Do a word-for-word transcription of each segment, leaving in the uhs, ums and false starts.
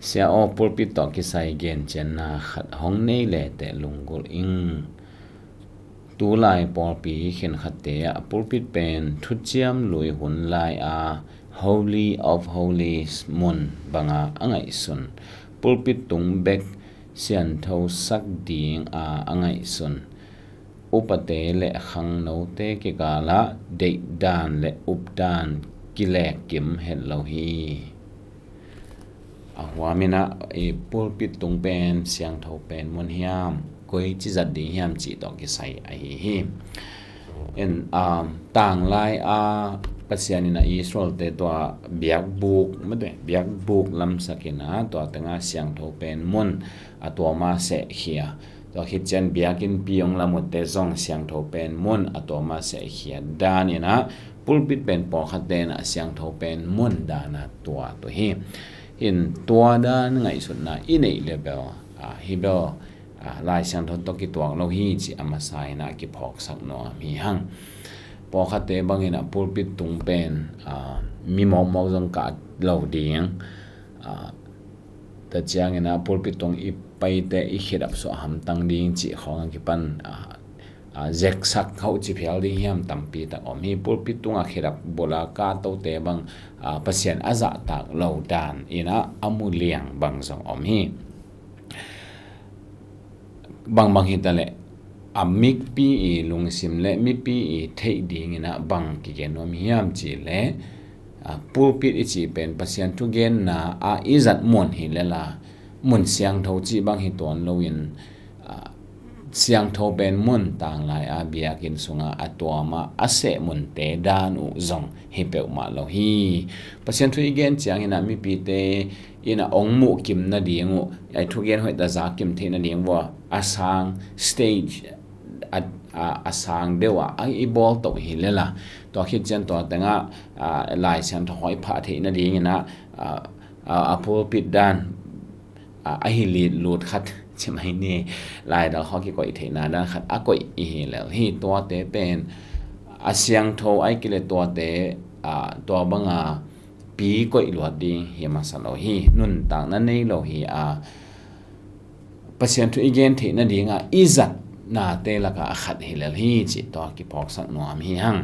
Sia aw, pulpit tawh kisai gencianna khat hong nei leteh lunggulh ing. Tulai pawlpi khenkhatte ah pulpit pen thuciam lui hun lai-a Holy of Holies mun banga a ngaihsun. Pulpit tung bek sianthosak dinga a ngaihsun. Upate le khangnote kikalah deihdan le updan kilekkim het lo hi. A huaminah i pulpit tung pen siangtho pen mun hiam, koici zat ding hiam cih tawh kisai ahi hi. In, um, tanglai a Pasian in a Israel-te tua biakbuk, mate, biakbuk lamsakin a tua tengah siangtho pen mun a tuama sehkhia. Tua khit ciang biakinnpi hong lam utte zong siangtho pen mun a tuama sehkhia danin a pulpit pen pawlkhatte in a siangtho pen mun dana tuat uh hi. In tua dan ngaihsutna i neih le bel, a, hi bel, a, Lai Siangtho tawh kituak lo hi cih a masa in a kiphawksak nuam hi hang. Pawlkhatte bangin a pulpit tung pen, a, mi mawkmawk zong kah lo ding, a, tua ciangin a pulpit tung i paite i khedap suah hamtang ding cih khawng a kipan, a, a, zeksak khauh ci phial ding hiam tampi tak om hi. Pulpit tungah khedap bula kahtote bang, a, Pasian a zahtak lo dan in a a mu liang bang zong om hi. Bangbang hi ta leh a mikpi i lungsim le mipi i theih dingin a bang kigen nuam hiam cih leh, a, pulpit i cih pen Pasian thugenna a i zat mun hi lela, mun siangtho cih bang hi tuan loin, a, siangtho pen mun tanglai a biakinn sunga a tuama a seh munte dan uh zong hi peuhmah lo hi. Pasian thu i gen ciangin a mipite in a ong muhkim nading uh, ai thugen hoih ta zakim theih nading vua a sang stage a, a, a sang deuh a, a i bawl toh hi lela. Tua khit ciang tua tengah, a, Lai Siangtho hoi phah theih nadingin a, a, a, a pulpit dan, a, a hi lit lut khat ci mai ni, laidal khawng kikoih theihna dan khat a koih i hi lel hi. Tuate pen a siangtho ai kile tuate, a, tua banga pi koih luat ding hi masa lo hi. Nuntakna nei lo hi a, Pasian thu i gen theih nadinga i zat nate laka a khat hi lel hi cih tua kiphawksak nuam hi hang.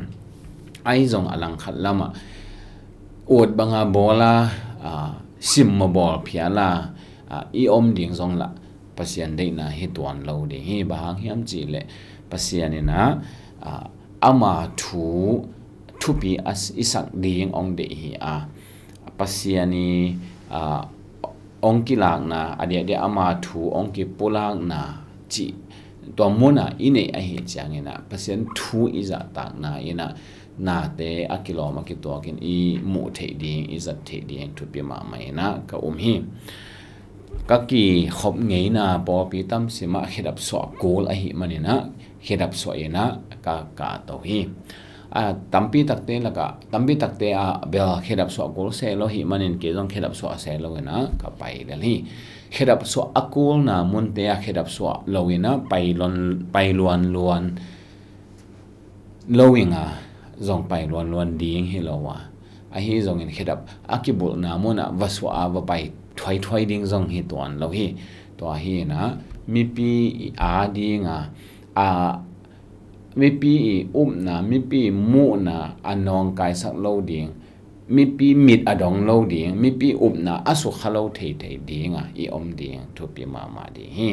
Ai zong a langkhat lamah ut banga bawla, a, simmaw bawl phiala, a, i om ding zong lah Pasian deihna hi tuan lo ding hi. Bang hang hiam cih leh Pasian in a, a, ama thu thupi a s-, i sak ding ong deih hi a, Pasian i, a, ong kilakna, a diakdiak ama thu ong kipulakna cih tua muna i neih ahi ciangin a Pasian thu i zahtakna in a nate a kilawm a kituakin i muh theih ding, i zat theih ding thupi mahmah in a ka um hi. Ka kikhop ngeina pawlpi tamsimah khedap suah kul ahi manin a khedap suah in a ka kahto hi. A, tampi takte laka, tampi takte a bel khedap suah kul se lo hi manin kei zong khedap suah se lo in a ka pai lel hi. Khedap suah a kulna munte a khedap suah lo in a pai lon, pai luanluan lo in a zong pai luanluan ding hi lo a, ahi zongin khedap a kibulhna munah va suah a va pai thuaithuai ding zong hi tuan lo hi. Tua hi in a mipi i a ding a, a, mipi i upna, mipi i muhna a nawngkaisak lo ding, mipi mit a dong lo ding, mipi upna a sukha lo theithei ding a i om ding thupi mahmah ding hi.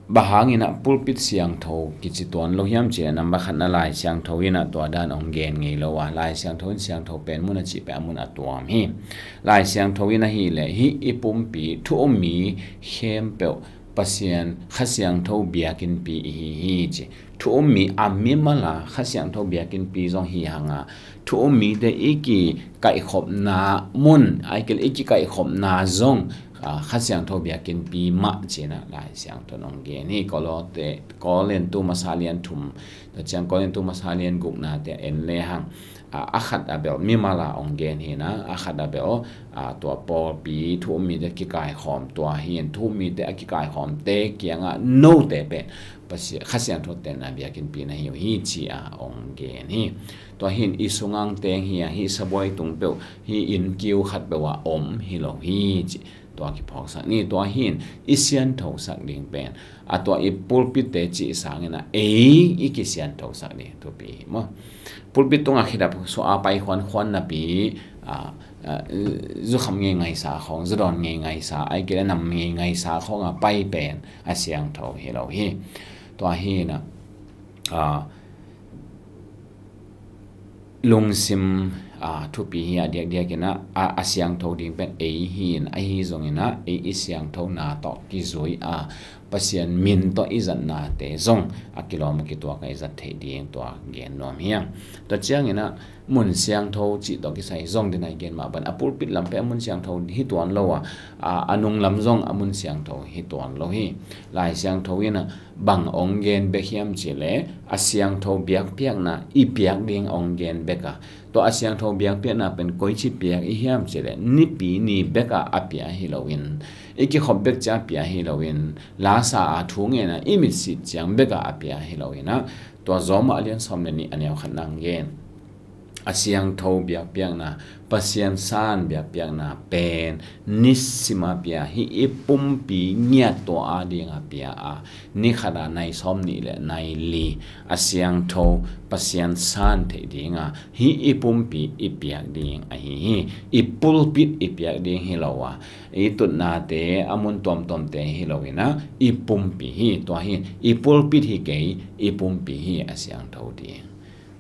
Bang hangin a pulpit siangtho kici tuan lo hiam cih leh, namba khatna Lai Siangtho in a tua dan ong gen ngei lo a, Lai Siangtho in siangtho pen mun a cih pen a mun a tuam hi. Lai Siangtho in ahih leh hih i pumpi thu um mi khempeuh Pasian Kha Siangtho biakinnpi i hi hi ci. Thu um mi a mimal a Kha Siangtho biakinnpi zong hi hang a, thu um mite i kikaihkhopna mun, ai kei leh i kikaihkhopna zong, a, Kha Siangtho biakinnpi mah ci in a Lai Siangtho in ong gen hi. Kolote, Korintu masa lian thum, tua ciang Korintu masa lian guknate en le hang, a, a khat a bel mimal a ong gen hi in a, a khat a bel, a, tua pawlpi thu um mite kikaikhawm tua hi in, thu um mite a kikaikhawmte kiangah note pen Kha Siangtho tenna biakinnpi na hi uh hi ci-a hong gen hi. Tua hi-in i sungah teng hi a, hih sabuai tung peuh, hih inn kiu khat peuh ah om hi lo hi ci. Tua kiphawksak ni. Tua hi-in i sianthosak ding pen, a tua i pulpit-te cih sangin ah ei i kisianthosak ding thupi hi maw. Pulpit tungah khedap suah a pai khuankhuan napi, a, a, zukham ngeingaisa khawng, zudawn ngeingaisa, ahih kei leh nam ngeingaisa khawng a pai pen a siangtho hi lo hi. Tua hi-in ah, a, lungsim, a, thupi hi a, diakdiakin ah, a, a siangtho ding pen ei hi-in, ahi zongin ah ei i siangthona tawh kizui a, Pasian min tawh i zatnate zong a kilawm a kituak a i zat theih ding tua gen nuam hi hang. Tua ciangin ah mun siangtho cih tawh kisai zong, den a i gen mah bang a pulpit lam pen a mun siangtho hi tuan lo a, a, a nung lam zong a mun siangtho hi tuan lo hi. Lai Siangtho in ah bang hong gen bek hiam cih leh a siangtho biakpiakna i piak ding hong gen bek a, tua a siangtho biakpiakna pen koici piak i hiam cih leh nipi ni bek ah a pia hi loin, i kikhop bek ciang a pia hi loin, lasa a thu ngen a i mitsit ciang bek ah a pia hi loin ah, tua Rom a lian sawm le nih a neu khatna hong gen, a siangtho biakpiakna, Pasian san biakpiakna pen nisim a pia, hih i pumpi ngiat tua a ding a pia a, ni khat a nai sawm nih le nai li a siangtho Pasian san theih ding a, hih i pumpi i piak ding ahi hi. I pulpit i piak ding hi lo a, i tutnate a mun tuamtuamte hi loin ah i pumpi hi. Tua hi, i pulpit hi kei, i pumpi hi a siangtho ding.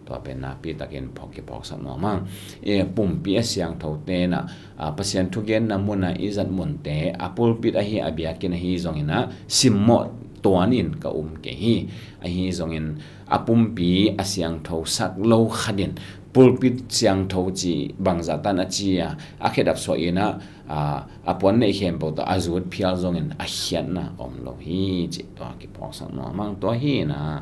Tua pen nakpi takin phawk kiphawksak nuam hang. E, pumpi a siangthote in ah, a, Pasian thugenna mun a i zat munte, a pulpit ahi a, biakinn ahi zongin ah simmawh tuanin ka um kei hi. Ahi zongin a pumpi a siangthosak lo khat in pulpit siangtho ci bangzah tan a ci a, a khedap suah in ah, a, a puan neih khempeuh tawh a zut phial zongin a khiatna om lo hi cih tua kiphawksak nuam hang. Tua hi-in ah,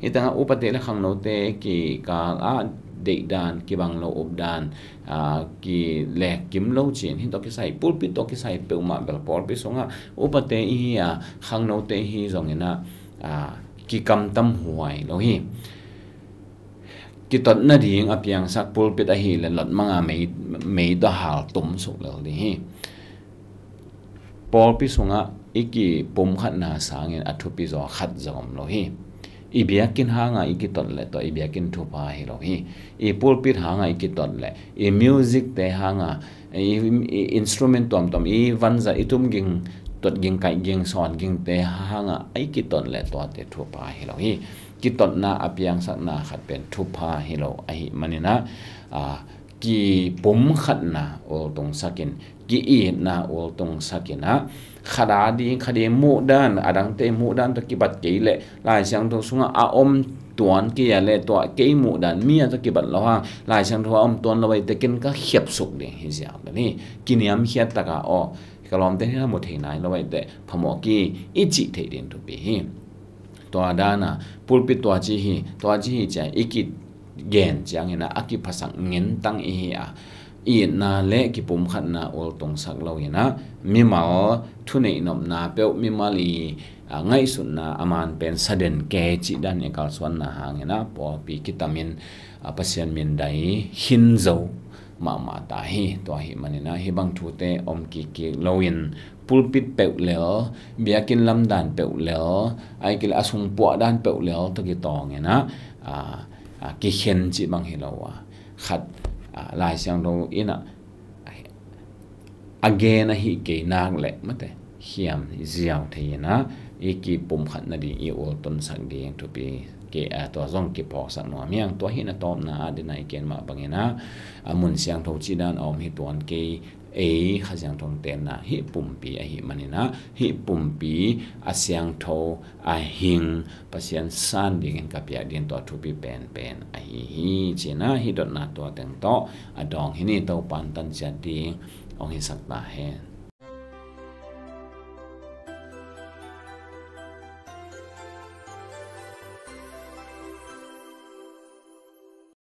hih tengah upate le khangnote kikal ah deihdan, kibang lo updan, a, kilekkim lo ci-in, hih tawh kisai, pulpit tawh kisai peuhmah bel pawlpi sungah upate i hi a, khangnote i hi zongin ah, a, kikamtam huai lo hi. Kitot nading a piangsak pulpit ahih leh lot mang a mei, mei tawh hal tum suk lel ding hi. Pawlpi sungah i kipumkhatna sangin a thupi zaw khat zong om lo hi. I biakinn hang a i kitot leh tua i biakinn thupha hi lo hi. I pulpit hang a i kitot leh, i music-te hang a, i, i instrument tuamtuam, i vanzat, i tum ging, tot ging, kaih ging, sawn gingte hang a i kitot leh tuate thupha hi lo hi. Kitotna a piangsakna khat pen thupha hi lo ahih manin ah, a, kipumkhatna ultungsak in, ki-itna ultungsak in ah, khat a ding, khat i muhdan, a dangte muhdan tawh kibat kei leh, Lai Siangtho sungah a om tuan kei a leh tua kei muhdan mi a tawh kibat lo hang, Lai Siangtho a om tuan lo ahih teh ken ka khiapsuk ding hi ziau dan hi. Kiniamkhiat tak a, aw, ka lawmte hi a mu thei nai lo ahih teh phamawh kei i cih theih ding thupi hi. Tua dan a, pulpit tua ci hi, tua ci hi ci a i kigen ciangin ah, a kiphasak ngentang i hi a, itna le kipumkhatna ultungsak lo in ah, mimal thuneih nopna peuh, mimal i, a, ngaihsutna a man pen saden kei cih dan i kalsuanna hangin ah, pawlpi kitamin, a, Pasian mindai khin zo mahmah ta hi. Tua ahih manin ah, hih bang thute om kikkik loin, pulpit peuh lel, biakinn lamdan peuh lel, ahih kei leh a sung puahdan peuh lel tawh kitawng in ah, a, a, kikhen cih bang hi lo a, khat, a, Lai Siangtho in ah, a gen ahih kei nak leh mate, khiam ziau thei in ah, i kipumkhat nading i ultunsak ding thupi kei a, tua zong kiphawksak nuam hi hang. Tua hi in ah, tawpna ah, den a i gen mah bangin ah, a, mun siangtho cih dan a om hi tuan kei, ei Kha Siangtho tenna hih pumpi ahih manin ah, hih pumpi a siangtho, a hing, Pasian san dingin ka piak ding tua thupi penpen ahi hi ci-in ah, hih dotna tua teng tawh a dawng hi ni. Topa'n tan ciat ding hong hisak ta hen.